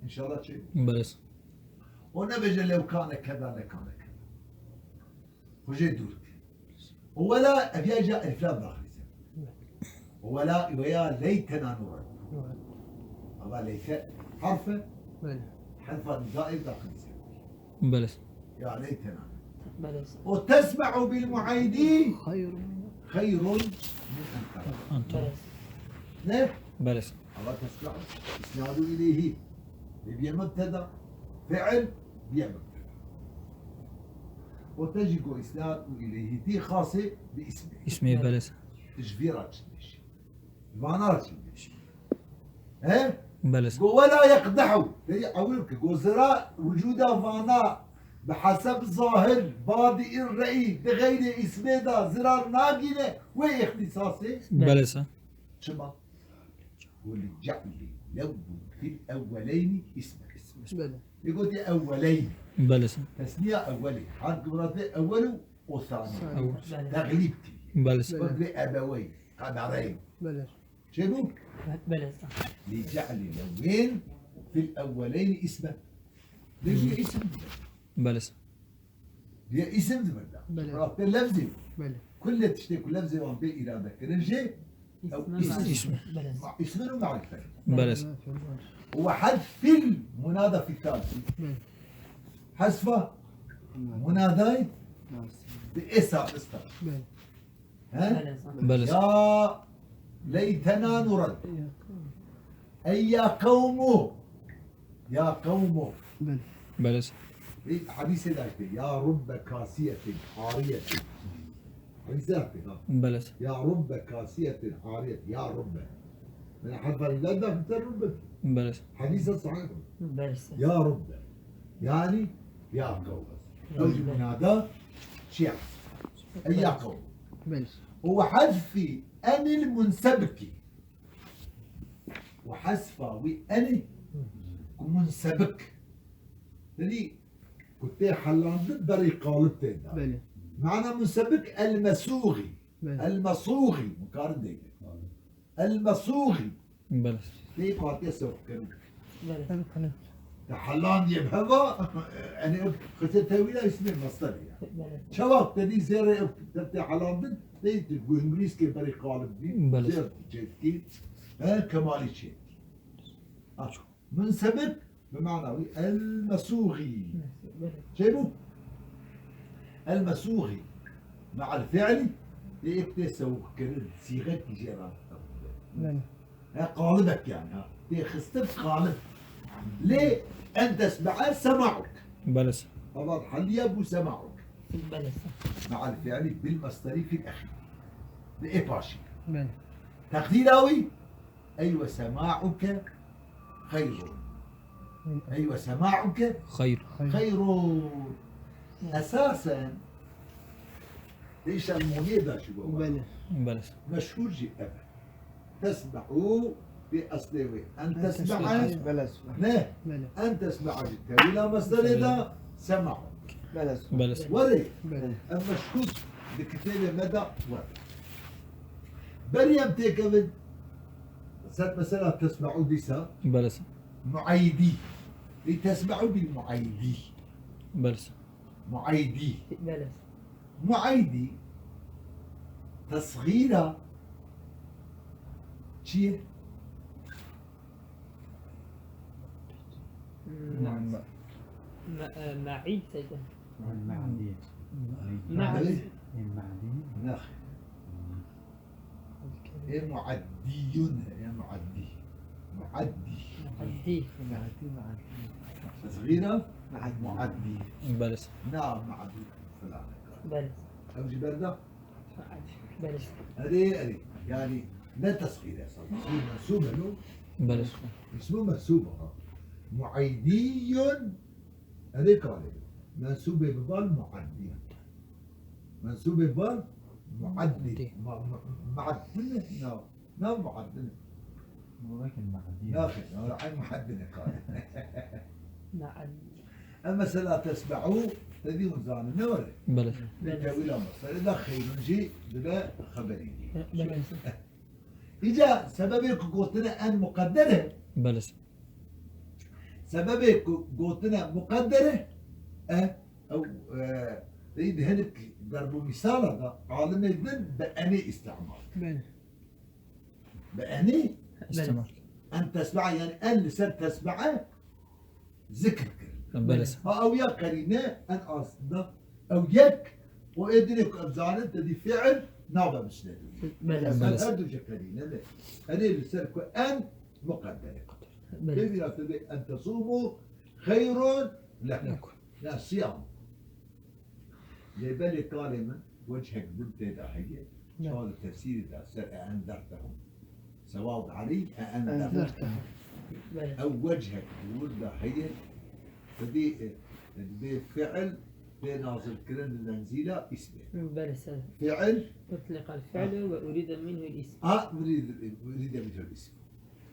Înşallah çê. Belê. O nebêje lew kane keda, ne kane keda. Xwe jê dûr kir. Wela, ev ya ja eliflam daxilî ser. Wela, weya leytena nurad. Ama leyte harfe, Belê. Harfa nidaê daxilî ser. Belê. Ya leytena. Belê. O tesme'u bil muaydi Hayrun. Hayrun min en tara. Anto. Belê. Ne? Belê. Ama tesme'u. İsnadu ileyhi. Ve biye mübteda. Fiil biye mübteda. O te jî got isnadu ileyhi. Tî xasê bi ismi. İsmi, belê. Ji vî ra çindiş. Vana ra çindiş. He? Belê. Go wela yeqdehu. Peyî ewil ki go zira vücuda vana bi heseb zahir, badi ir re'î, di xeyrê ismê da zirar nagîne, wê îxtîsasê. Belê. Çima? Go li ce'lî lewwin fil ewweleyni ismen. Belê. Lê gotî ewweleyn. Belê. Tesniya ewwelî. Her giratê ewwel û o sani. Sani. Belê. Teglîb kiriye. Belê. Wek vê ebewey, qebereyn. Belê. Çêbû? Belê. Li ce'lî lewwin fil ewweleyn ismen. Lê jî isim. Belê. Diye isim di vir de. Belê. Rastê lefzê. Belê. Kulê tiştê ku lefzê wan bê îrade kirin jî, ew İsmi isim. Maarif. İsmi. Belê. Ma-, ismin û marifet. Belê. Belê. Ve hedfil munada fi talisi. Belê. Hesfa munadayê bi esa ista. Belê. He? Belê. Belê. Ya leytena nurad. Ya. Ey ya kavmu. Ya kavmu. Belê. Belê. Ê, hadîsê de işte, ya rubbe kasiyetin, ariyetin. Hadîsê de işte, ha. Belê. Ya rubbe kasiyetin, ariyet, ya rubbe. Yani harfa nida daxil te rubbe. Belê. Hadîsa sahih. Belê. Ya rubbe. Yani, ya qewm. Ew jî munada çi ya? Ey ya qewm. Belê. Û hezfî enil munsebikî. Û hezfa wî enê ku munsebik. Tenî ku tê helandin berî qalib tê de. Belê. Mana munsebik el mesûxî. Belê. El mesûxî. Min karin deyne. El mesûxî. Belê. Tê partiya sewqkirin. Belê. Te helandiye bi heva, enê ev xise tewîla îsmê mesderê ya. Belê. Çawa te dî zêrê ev te, te helandin, tê ku îngilîzkê berî qalib bî, Belê. Zêr çêdikî, he, kemalî çêdikî. Ha, munsebik, bi mana wî, el mesûxî. Belê. Çêbû? El mesûxî. Me'el fi'lî, tê ek tê sewqkirin, sîxekî jê re. Belê. He, qalibek yani, ha. Tê xistin qalib. Lê en tesme'e sema'uk. Belê. Ava heliye bû sema'uk. Belê. Me'el fi'lî bil mesderî fil ehîr. Li ê paşî. Belê. Teqdîra wî, ey we sema'uke xeyrun. Ey we sema'uke Xeyr. Xeyrun. Esasen, Îşte moniyê de jî bu. Belê. Belê. Meşhûr jî ev. Tesme'u bi eslê wê. En tesme'e. Belê. Ne? Belê. En tesme'e jî tewîla mesderê de sema'u. Belê. Belê. Were. Belê. Ev meşhûr di kitêbê me de were. Berî em têkevin ser mesela tesme'u dîsa. Belê. Muaydî. Ê tesme'u bil muaydî. Belê. Muaydî. Belê. Muaydî tesxîra çi ye? Hmm. Ma-, ma-, Ma-, e, Ma'îd seyde. Ma'dî. Ma'dî. Ma'dî. Ma'dî. Nax. Ê muaddiyun, ê muaddi. Muaddi. Muaddi. Muaddi, muaddi. Tesxîra? Muaddi. Muaddi. Belê. Na muaddi filan. Belê. Ew jî berda? Belê. Erê, erê. Yani ne tesxîre esas. Ismû mensûb e lo? Belê. Ismû mensûb e. Muaydiyun. Erê kalê. Mensûbê bi bal muaddi. Mensûbê bi bal muaddi. Muaddi. Ma-, ma-, muaddi ne? Na. Na muaddin. Welakin muaddin. Naxê, wala ay muaddin e kare. Muaddin. Em mesela tesbe'u, te dî hûn zanin, ne were? Belê. Belê. Tewîla mesderê de xeyrun jî dibe xeberî. Belê. Îca sebebê ku gotine en muqedder e. Belê. Sebebê ku gotine muqedder e, e, ew, e, di hinek derb û mîsala de alimê din bi enê îstimal. Belê. Bi enê Îstimal. En tesbe'e, yani en li ser tesbe'e zikir kirin. Belê. Ha ew ya qerîne en aslında ew yek û ê dinê ku em zanin te dî fi'il nabe misnedû. Belê. Em Belê. Her du jî qerîne ne. Enê li ser ku en muqedder e. Belê. Tevîra te dê en tesûmû xeyrun lekum. Lekum. Ya siyam. Lê belê kalê min wechek din tê de heye. Ne. Çawa li tefsîrê de ser e enzertehum. Sewawun aleyhim e enzertehum. Enzertehum. Belê. Ew wechek di wir de heye. Xwedî, e, dibê fi'il tê nazilkirin li menzîla îsmê. Belê ser. Fi'il. Utliqal fi'lu ve uride minhul ism. A, uride, uride minhul ism.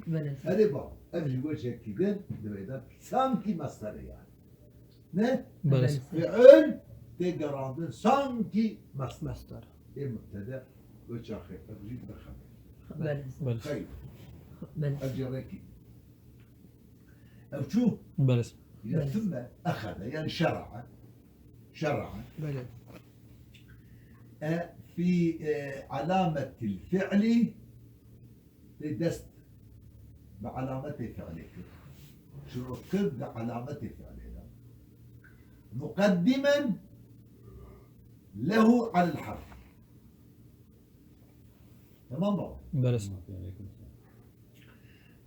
Belê ser. Erê ba, ev jî wechekî din di vê de sankî mesderê yani. Ne? Belê. Fi'il tê gerandin sankî mesder. Mesder. Ê mubtede û çaxê ev jî bi xeber. Belê. Belê. Xeyr. Belê. Ev jî rekî. Ev çû? Belê. Ya Belê. Thumme exede, yani şera'a. Şera'a. Belê. E, fi, e, alametil fi'li Tê dest bi alametê fi'lê kir. Şuru kir bi alametê fi'lê de. Muqeddimen lehu alel harf. Tamam baba? Belê.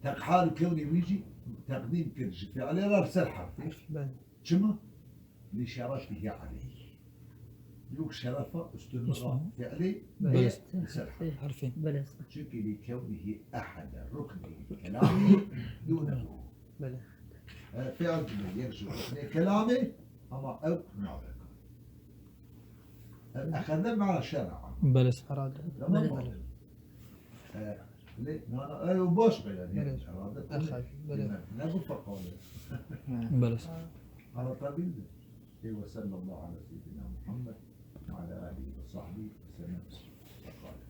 Teqhal kewnî wî jî teqdîm kir ji fi'lê re ser harfê. Belê. Çima? Li şerefihi aleyh. Luk şerefa üstünlüğü Osman. Fi'li Belê. Ve ser harf. Harfê. Belê. Çünkü li kevnihi ehade rukni kelami dunehu. Belê. E, fiil dibe, yek ji ruknê kelamê, ama ew nabe. Ev exede mea şer'a. Belê. Tamam mı? Belê. E, lê, mana, ew başka yani. Belê. Herhalde. Exed, belê. Ne bu fekale. Belê. Anlatabildim. E, ve sallallahu ala seyyidina Muhammed ve ala alihi ve sahbihi ve sellem. Fekale.